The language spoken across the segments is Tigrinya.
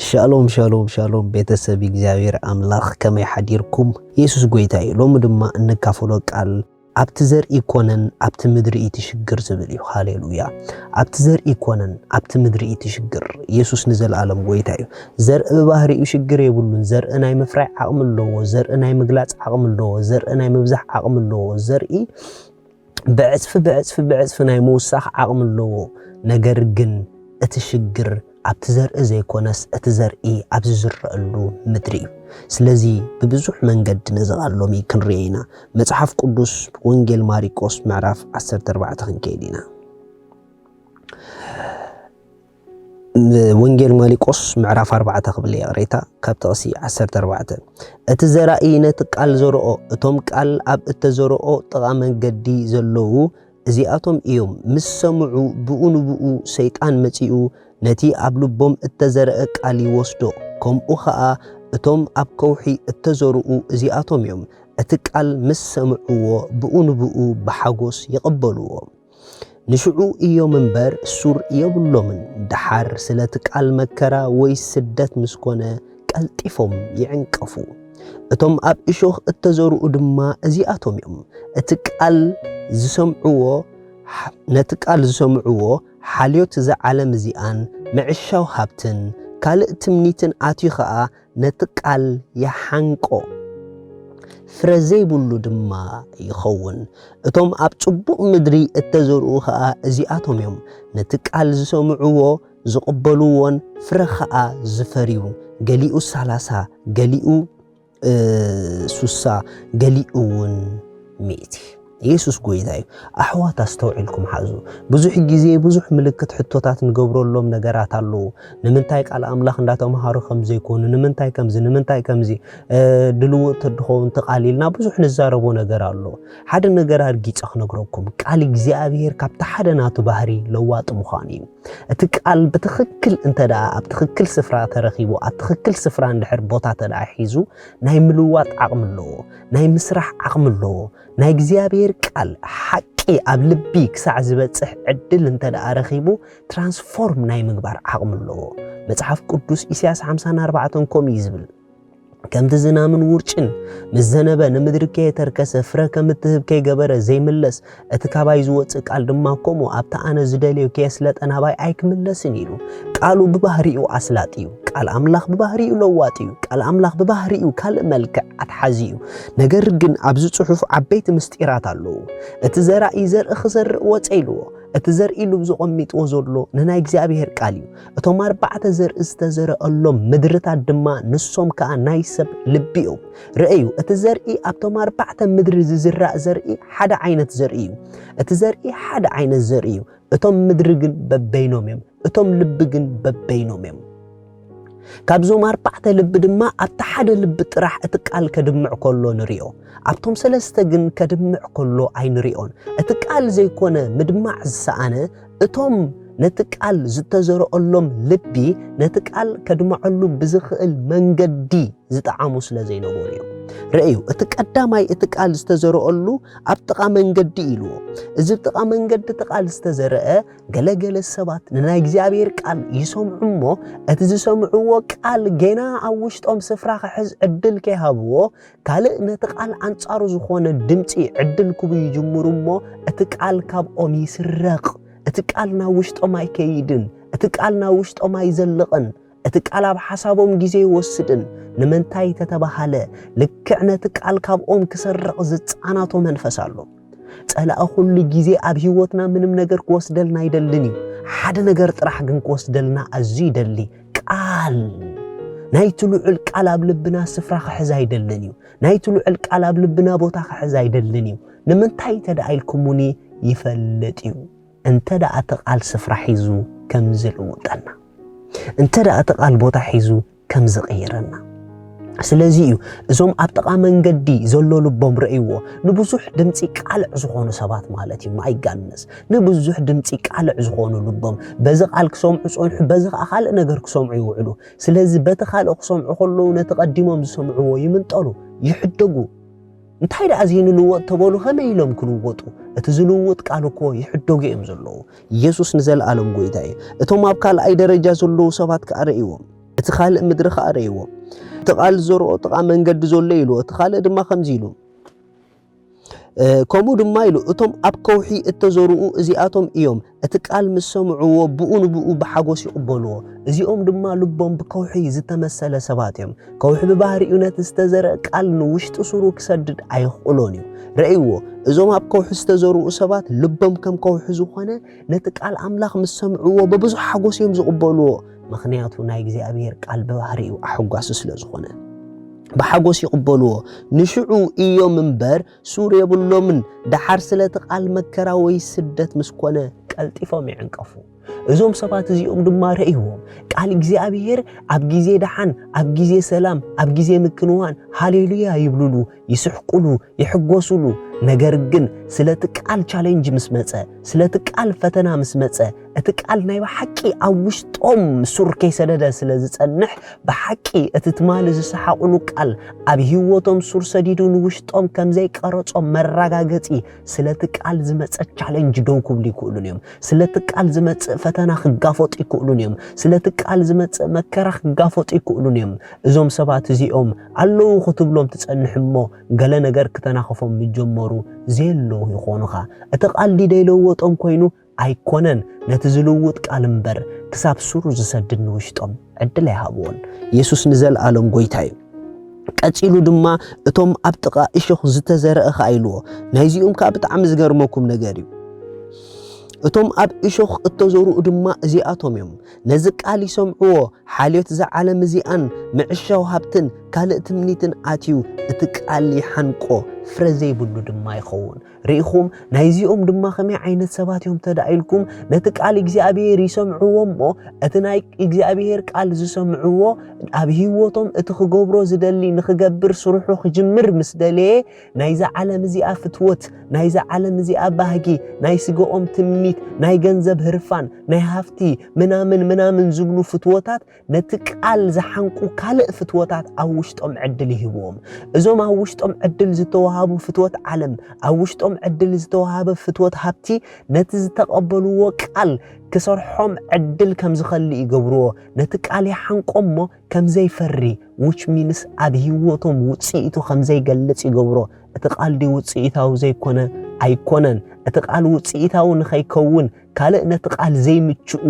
ሻሎም ሻሎም ሻሎም፣ ቤተሰብ እግዚኣብሔር ኣምላኽ፣ ከመይ ሓዲርኩም? የሱስ ጎይታ እዩ። ሎሚ ድማ እንካፈሎ ቃል ኣብቲ ዘርኢ ኮነን ኣብቲ ምድሪ እቲ ሽግር ዝብል እዩ። ሃሌሉያ! ኣብቲ ዘርኢ ኮነን ኣብቲ ምድሪ እቲ ሽግር። የሱስ ንዘለኣለም ጎይታ እዩ። ዘርኢ ብባህሪኡ ሽግር የብሉን። ዘርኢ ናይ ምፍራይ ዓቕሚ ኣለዎ። ዘርኢ ናይ ምግላጽ ዓቕሚ ኣለዎ። ዘርኢ ናይ ምብዛሕ ዓቕሚ ኣለዎ። ዘርኢ ብዕጽፊ ብዕጽፊ ብዕጽፊ ናይ ምውሳኽ ዓቕሚ ኣለዎ። ነገር ግን እቲ ሽግር ኣብቲ ዘርኢ ዘይኮነስ እቲ ዘርኢ ኣብ ዝዝረአሉ ምድሪ እዩ። ስለዚ ብብዙሕ መንገዲ ነዚ ቃል ሎሚ ክንርእዮ ኢና። መጽሓፍ ቅዱስ ወንጌል ማሪቆስ ምዕራፍ ዓሰርተ ኣርባዕተ ክንከይድ ኢና። ወንጌል ማሪቆስ ምዕራፍ ኣርባዕተ ክብል እየ፣ ይቕሬታ፣ ካብ ጥቕሲ ዓሰርተ ኣርባዕተ። እቲ ዘራኢ ነቲ ቃል ዘርኦ። እቶም ቃል ኣብ እተዘርኦ ጥቓ መንገዲ ዘለዉ እዚኣቶም እዮም። ምስ ሰምዑ፣ ብኡ ንብኡ ሰይጣን መጺኡ ነቲ ኣብ ልቦም እተዘርአ ቃል ይወስዶ። ከምኡ ኸኣ እቶም ኣብ ከውሒ እተዘርኡ እዚኣቶም እዮም። እቲ ቃል ምስ ሰምዕዎ፣ ብኡ ንብኡ ብሓጎስ ይቕበልዎ። ንሽዑ እዮም እምበር ሱር የብሎምን። ደሓር ስለቲ ቃል መከራ ወይ ስደት ምስ ኮነ፣ ቀልጢፎም ይዕንቀፉ። እቶም ኣብ እሾኽ እተዘርኡ ድማ እዚኣቶም እዮም። እቲ ቃል ዝሰምዕዎ፣ ነቲ ቃል ዝሰምዕዎ፣ ሓልዮት እዛ ዓለም እዚኣን፣ ምዕሻው ሃብትን፣ ካልእ ትምኒትን ኣትዩ ኸኣ፣ ነቲ ቃል ይሓንቆ፣ ፍረ ዘይብሉ ድማ ይኸውን። እቶም ኣብ ጽቡቕ ምድሪ እተዘርኡ ኸኣ እዚኣቶም እዮም። ነቲ ቃል ዝሰምዕዎ፣ ዝቕበልዎን ፍረ ኸኣ ዝፈርዩ፣ ገሊኡ ሰላሳ፣ ገሊኡ፣ እ፣ ሱሳ፣ ገሊኡ እውን ሚእቲ። የሱስ ጎይታ እዩ። ኣሕዋት፣ ኣስተውዒልኩም ሓዙ። ብዙሕ ግዜ ብዙሕ ምልክት ሕቶታት ንገብረሎም ነገራት ኣለዉ። ንምንታይ ቃል ኣምላኽ እንዳተምሃሩ ከም ዘይኮኑ፣ ንምንታይ ከምዚ፣ ንምንታይ ከምዚ፣ እ፣ ድልውጥ ተድኸውን ትቃል ኢልና ብዙሕ ንዛረቦ ነገር ኣሎ። ሓደ ነገር ኣርጊጸ ክነግረኩም፣ ቃል እግዚኣብሔር ካብቲ ሓደ ናቱ ባህሪ ለዋጢ ምዃኑ እዩ። እቲ ቃል ብትኽክል እንተ ደኣ ኣብ ትኽክል ስፍራ ተረኺቡ፣ ኣብ ትኽክል ስፍራ እንድሕር ቦታ እንተ ደኣ ሒዙ፣ ናይ ምልዋጥ ዓቕሚ ኣለዎ፣ ናይ ምስራሕ ዓቕሚ ኣለዎ። ናይ እግዚኣብሔር ቃል ሓቂ ኣብ ልቢ ክሳዕ ዝበጽሕ ዕድል እንተ ደኣ ረኺቡ፣ ትራንስፎርም ናይ ምግባር ዓቕሚ ኣለዎ። መጽሓፍ ቅዱስ ኢሳያስ ሓምሳን ኣርባዕተን ከምኡ እዩ ዝብል። ከምቲ ዝናምን ውርጭን ምስ ዘነበ፣ ንምድሪ ከየተርከሰ፣ ፍረ ከም እትህብ ከይገበረ ዘይምለስ፣ እቲ ካባይ ዝወጽእ ቃል ድማ ከምኡ ኣብቲ ኣነ ዝደልዮ ከየስለጠ ናባይ ኣይክምለስን ኢሉ። ቃሉ ብባህሪኡ ኣስላጢ እዩ። ቃል ኣምላኽ ብባህሪኡ ለዋጢ እዩ። ቃል ኣምላኽ ብባህሪኡ ካልእ መልክዕ ኣትሓዚ እዩ። ነገር ግን ኣብዚ ጽሑፍ ዓበይቲ ምስጢራት ኣለዉ። እቲ ዘራኢ ዘርኢ ክዘርእ ወጸ ኢልዎ። እቲ ዘርኢ ኢሉ ብዝቐሚጥዎ ዘሎ ንናይ እግዚኣብሔር ቃል እዩ። እቶም ኣርባዕተ ዘርኢ ዝተዘረአሎም ምድርታት ድማ ንሶም ከኣ ናይ ሰብ ልቢ እዮም። ርእዩ፣ እቲ ዘርኢ ኣብቶም ኣርባዕተ ምድሪ ዝዝራእ ዘርኢ ሓደ ዓይነት ዘርኢ እዩ። እቲ ዘርኢ ሓደ ዓይነት ዘርኢ እዩ። እቶም ምድሪ ግን በበይኖም እዮም። እቶም ልቢ ግን በበይኖም እዮም። ካብዞም ኣርባዕተ ልቢ ድማ ኣብቲ ሓደ ልቢ ጥራሕ እቲ ቃል ከድምዕ ከሎ ንሪኦ። ኣብቶም ሰለስተ ግን ከድምዕ ከሎ ኣይንሪኦን። እቲ ቃል ዘይኮነ ምድማዕ ዝሰኣነ፣ እቶም ነቲ ቃል ዝተዘርኦሎም ልቢ ነቲ ቃል ከድምዐሉ ብዝኽእል መንገዲ ዝጠዓሙ ስለ ዘይነበሩ እዮም። ርእዩ፣ እቲ ቀዳማይ እቲ ቃል ዝተዘርኦሉ ኣብ ጥቓ መንገዲ ኢልዎ። እዚ ኣብ ጥቓ መንገዲ እቲ ቃል ዝተዘርአ፣ ገለ ገለ ሰባት ንናይ እግዚኣብሔር ቃል ይሰምዑ እሞ፣ እቲ ዝሰምዕዎ ቃል ጌና ኣብ ውሽጦም ስፍራ ክሕዝ ዕድል ከይሃብዎ፣ ካልእ ነቲ ቃል ኣንጻሩ ዝኾነ ድምጺ ዕድል ክህቡ ይጅምሩ እሞ፣ እቲ ቃል ካብኦም ይስረቕ። እቲ ቃል ናብ ውሽጦም ኣይከይድን። እቲ ቃል ናብ ውሽጦም ኣይዘልቕን። እቲ ቃል ኣብ ሓሳቦም ግዜ ይወስድን። ንምንታይ ተተባሃለ፣ ልክዕ ነቲ ቃል ካብኦም ክሰርቕ ዝጻናቶ መንፈስ ኣሎ። ጸላኢ ኩሉ ግዜ ኣብ ህይወትና ምንም ነገር ክወስደልና ኣይደልን እዩ። ሓደ ነገር ጥራሕ ግን ክወስደልና ኣዝዩ ይደሊ፣ ቃል። ናይቲ ልዑል ቃል ኣብ ልብና ስፍራ ክሕዝ ኣይደልን እዩ። ናይቲ ልዑል ቃል ኣብ ልብና ቦታ ክሕዝ ኣይደልን እዩ። ንምንታይ እንተ ደኣ ኢልኩሙኒ፣ ይፈልጥ እዩ። እንተ ደኣ እቲ ቃል ስፍራ ሒዙ ከም ዝልውጠና፣ እንተ ደኣ እቲ ቃል ቦታ ሒዙ ከም ዝቕይረና። ስለዚ እዩ እዞም ኣብ ጥቓ መንገዲ ዘሎ ልቦም ረእይዎ፣ ንብዙሕ ድምጺ ቃልዕ ዝኾኑ ሰባት ማለት እዩ። ማይ ጋድነስ፣ ንብዙሕ ድምጺ ቃልዕ ዝኾኑ ልቦም በዚ ቃል ክሰምዑ ጸንሑ፣ በዚ ኸኣ ካልእ ነገር ክሰምዑ ይውዕሉ። ስለዚ በቲ ካልእ ክሰምዑ ከለዉ ነቲ ቀዲሞም ዝሰምዕዎ ይምንጠሉ፣ ይሕደጉ። እንታይ ደኣ ዘይንልወጥ ተበሉ፣ ከመይ ኢሎም ክልወጡ? እቲ ዝልውጥ ቃል እኮ ይሕደጉ እዮም ዘለዉ። የሱስ ንዘለኣለም ጎይታ እዩ። እቶም ኣብ ካልኣይ ደረጃ ዘለዉ ሰባት ከኣ ረእይዎም። እቲ ካልእ ምድሪ ኸኣ ረእይዎ። እቲ ቃል ዝዘርኦ ጥቓ መንገዲ ዘሎ ኢልዎ። እቲ ካልእ ድማ ከምዚ ኢሉ፣ እ፣ ከምኡ ድማ ኢሉ፣ እቶም ኣብ ከውሒ እተዘርኡ እዚኣቶም እዮም። እቲ ቃል ምስ ሰምዕዎ፣ ብኡ ንብኡ ብሓጎስ ይቕበልዎ። እዚኦም ድማ ልቦም ብከውሒ ዝተመሰለ ሰባት እዮም። ከውሒ ብባህሪኡ ነቲ ዝተዘርአ ቃል ንውሽጢ ሱሩ ክሰድድ ኣይኽእሎን እዩ። ረእይዎ፣ እዞም ኣብ ከውሒ ዝተዘርኡ ሰባት ልቦም ከም ከውሒ ዝኾነ፣ ነቲ ቃል ኣምላኽ ምስ ሰምዕዎ፣ ብብዙሕ ሓጎስ እዮም ዝቕበልዎ። ምኽንያቱ ናይ እግዚኣብሔር ቃል ብባህሪኡ ኣሐጓሲ ስለ ዝኾነ፣ ብሓጎስ ይቕበልዎ። ንሽዑ እዮም እምበር ሱር የብሎምን። ደሓር ስለቲ ቃል መከራ ወይ ስደት ምስ ኮነ፣ ቀልጢፎም ይዕንቀፉ። እዞም ሰባት እዚኦም ድማ ረእይዎም። ቃል እግዚኣብሔር ኣብ ግዜ ደሓን፣ ኣብ ግዜ ሰላም፣ ኣብ ግዜ ምክንዋን ሃሌሉያ ይብሉሉ፣ ይስሕቁሉ፣ ይሕጎሱሉ። ነገር ግን ስለቲ ቃል ቻሌንጅ ምስ መጸ፣ ስለቲ ቃል ፈተና ምስ መጸ፣ እቲ ቃል ናይ ብሓቂ ኣብ ውሽጦም ሱር ከይሰደደ ስለ ዝጸንሕ፣ ብሓቂ እቲ ትማሊ ዝሰሓቑሉ ቃል ኣብ ህይወቶም ሱር ሰዲዱ ንውሽጦም ከም ዘይቀረጾም መረጋገጺ፣ ስለቲ ቃል ዝመጸ ቻሌንጅ ደው ክብሉ ይክእሉን እዮም። ስለቲ ቃል ዝመጽእ ፈተና ክጋፈጡ ይክእሉን እዮም። ስለቲ ቃል ዝመጽእ መከራ ክጋፈጡ ይክእሉን እዮም። እዞም ሰባት እዚኦም ኣለዉ ክትብሎም ትጸንሕ እሞ፣ ገለ ነገር ክተናኸፎም ምስ ጀመሩ ዘየለዉ ይኾኑኻ። እቲ ቃል ድዩ ደይለወጦም ኮይኑ? ኣይኮነን። ነቲ ዝልውጥ ቃል እምበር፣ ክሳብ ሱሩ ዝሰድድ ንውሽጦም ዕድል ኣይሃብዎን። የሱስ ንዘለኣለም ጐይታ እዩ። ቀጺሉ ድማ፣ እቶም ኣብ ጥቓ እሾኽ ዝተዘርአ ኸኣ ኢልዎ። ናይዚኦም ከኣ ብጣዕሚ ዝገርመኩም ነገር እዩ። እቶም ኣብ እሾኽ እተዘርኡ ድማ እዚኣቶም እዮም። ነዚ ቃል ይሰምዕዎ፣ ሓልዮት እዛ ዓለም እዚኣን ምዕሻው ሃብትን ካልእ ትምኒትን ኣትዩ፣ እቲ ቃል ይሓንቆ፣ ፍረ ዘይብሉ ድማ ይኸውን። ርኢኹም፣ ናይዚኦም ድማ ከመይ ዓይነት ሰባት እዮም ተዳ ኢልኩም፣ ነቲ ቃል እግዚኣብሔር ይሰምዕዎ እሞ፣ እቲ ናይ እግዚኣብሔር ቃል ዝሰምዕዎ፣ ኣብ ህይወቶም እቲ ክገብሮ ዝደሊ ንኽገብር ስርሑ ክጅምር ምስ ደለየ፣ ናይዛ ዓለም እዚኣ ፍትወት፣ ናይዛ ዓለም እዚኣ ባህጊ፣ ናይ ስጋኦም ትምኒት፣ ናይ ገንዘብ ህርፋን፣ ናይ ሃፍቲ፣ ምናምን ምናምን ዝብሉ ፍትወታት፣ ነቲ ቃል ዝሓንቁ ካልእ ፍትወታት ኣብ ውሽጦም ዕድል ይህብዎም። እዞም ኣብ ውሽጦም ዕድል ዝተዋሃቡ ፍትወት ዓለም፣ ኣብ ውሽጦም ዕድል ዝተዋሃበ ፍትወት ሃብቲ፣ ነቲ ዝተቐበልዎ ቃል ክሰርሖም ዕድል ከም ዝኸልእ ይገብርዎ። ነቲ ቃል ይሓንቆ እሞ ከም ዘይፈሪ፣ which means ኣብ ህይወቶም ውጽኢቱ ከም ዘይገልጽ ይገብሮ። እቲ ቃል ድዩ ውጽኢታዊ ዘይኮነ? ኣይኮነን። እቲ ቃል ውጽኢታዊ ንኸይከውን፣ ካልእ ነቲ ቃል ዘይምችኡ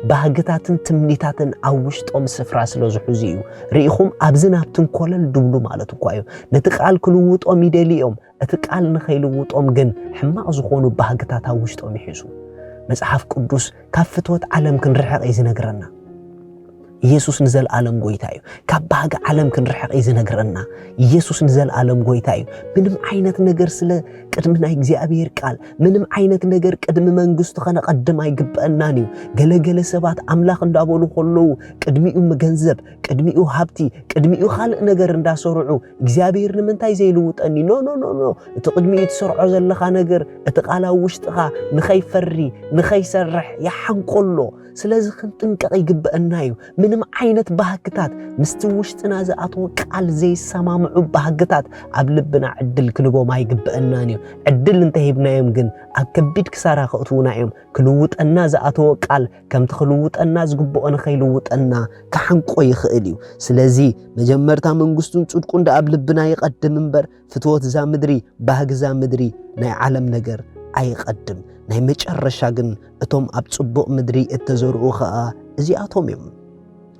ባህግታትን ትምኒታትን ኣብ ውሽጦም ስፍራ ስለ ዝሕዙ እዩ። ርኢኹም፣ ኣብዝን ኣብትን ኮለል ድብሉ ማለት እኳ እዩ። ነቲ ቃል ክልውጦም ይደልዩ እዮም። እቲ ቃል ንኸይልውጦም ግን ሕማቕ ዝኾኑ ባህግታት ኣብ ውሽጦም ይሕዙ። መጽሓፍ ቅዱስ ካብ ፍትወት ዓለም ክንርሕቕ እዩ ዝነግረና። ኢየሱስ ንዘለኣለም ጐይታ እዩ። ካብ ባህጊ ዓለም ክንርሕቕ እዩ ዝነግረና። ኢየሱስ ንዘለኣለም ጐይታ እዩ። ምንም ዓይነት ነገር ስለ ቅድሚ ናይ እግዚኣብሔር ቃል፣ ምንም ዓይነት ነገር ቅድሚ መንግስቱ ከነቐድም ኣይግበአናን እዩ። ገለ ገለ ሰባት ኣምላኽ እንዳበሉ ከለዉ፣ ቅድሚኡ ገንዘብ፣ ቅድሚኡ ሃብቲ፣ ቅድሚኡ ካልእ ነገር እንዳሰርዑ፣ እግዚኣብሔር ንምንታይ ዘይልውጠኒ? ኖ፣ ኖ፣ ኖ፣ ኖ። እቲ ቅድሚኡ ትሰርዖ ዘለኻ ነገር፣ እቲ ቃል ኣብ ውሽጥኻ ንኸይፈሪ፣ ንኸይሰርሕ ይሓንቆ ኣሎ። ስለዚ ክንጥንቀቕ ይግበአና እዩ። ምንም ዓይነት ባህግታት፣ ምስቲ ውሽጥና ዝኣተወ ቃል ዘይሰማምዑ ባህግታት ኣብ ልብና ዕድል ክንቦም ኣይግበአናን እዩ። ዕድል እንተሂብናዮም ግን ኣብ ከቢድ ክሳራ ከእትዉና እዮም። ክልውጠና ዝኣተወ ቃል ከምቲ ክልውጠና ዝግብኦ ንኸይልውጠና ክሓንቆ ይኽእል እዩ። ስለዚ መጀመርታ መንግስቱን ጽድቁን ደኣ ኣብ ልብና ይቐድም እምበር፣ ፍትወት እዛ ምድሪ፣ ባህጊ እዛ ምድሪ፣ ናይ ዓለም ነገር ኣይቐድም። ናይ መጨረሻ ግን እቶም ኣብ ጽቡቕ ምድሪ እተዘርኡ ኸኣ እዚኣቶም እዮም።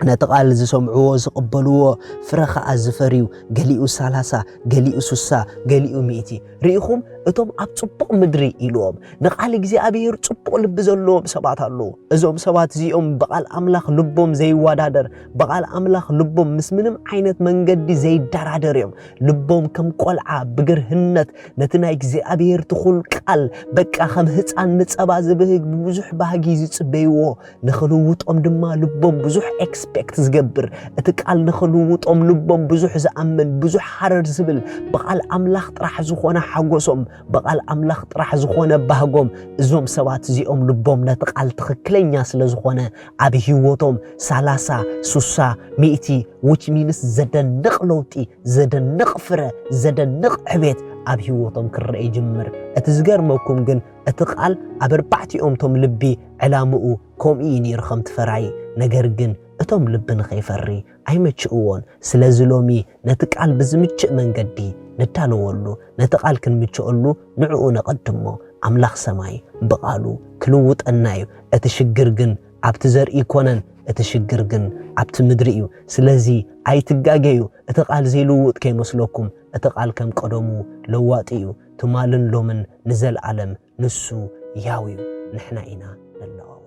ነቲ ቃል ዝሰምዕዎ፣ ዝቕበልዎ፣ ፍረ ኸኣ ዝፈርዩ፣ ገሊኡ ሰላሳ፣ ገሊኡ ስሳ፣ ገሊኡ ሚእቲ። ርኢኹም፣ እቶም ኣብ ጽቡቕ ምድሪ ኢልዎም፣ ንቓል እግዚኣብሔር ጽቡቕ ልቢ ዘለዎም ሰባት ኣለዉ። እዞም ሰባት እዚኦም ብቓል ኣምላኽ ልቦም ዘይወዳደር፣ ብቓል ኣምላኽ ልቦም ምስ ምንም ዓይነት መንገዲ ዘይደራደር እዮም። ልቦም ከም ቆልዓ ብግርህነት ነቲ ናይ እግዚኣብሔር ትኹል ቃል፣ በቃ ከም ህጻን ንጸባ ዝብህግ ብብዙሕ ባህጊ ዝጽበይዎ፣ ንኽልውጦም ድማ ልቦም ብዙሕ ኤክስፔክት ዝገብር፣ እቲ ቃል ንኽልውጦም ልቦም ብዙሕ ዝኣምን፣ ብዙሕ ሃረር ዝብል፣ ብቓል ኣምላኽ ጥራሕ ዝኾነ ሓጎሶም፣ ብቓል ኣምላኽ ጥራሕ ዝኾነ ባህጎም፣ እዞም ሰባት እዚኦም ልቦም ነቲ ቃል ትኽክለኛ ስለ ዝኾነ፣ ኣብ ህይወቶም ሰላሳ፣ ስሳ፣ ሚእቲ፣ which means ዘደንቕ ለውጢ፣ ዘደንቕ ፍረ፣ ዘደንቕ ዕቤት ኣብ ህይወቶም ክረአ ይጅምር። እቲ ዝገርመኩም ግን፣ እቲ ቃል ኣብ ኣርባዕቲኦም ቶም ልቢ ዕላምኡ ከምኡ እዩ ነይሩ ከምቲ ፈራዪ። ነገር ግን እቶም ልቢ ንኸይፈሪ ኣይመችእዎን። ስለዚ ሎሚ ነቲ ቃል ብዝምችእ መንገዲ ንዳለወሉ፣ ነቲ ቃል ክንምችኦሉ ንዕኡ ነቐድሞ። ኣምላኽ ሰማይ ብቓሉ ክልውጠና እዩ። እቲ ሽግር ግን ኣብቲ ዘርኢ ይኮነን፣ እቲ ሽግር ግን ኣብቲ ምድሪ እዩ። ስለዚ ኣይትጋገዩ። እቲ ቃል ዘይልውጥ ከይመስለኩም፣ እቲ ቃል ከም ቀደሙ ለዋጢ እዩ። ትማልን ሎምን ንዘለኣለም ንሱ ያው እዩ። ንሕና ኢና ንለዋወጥ።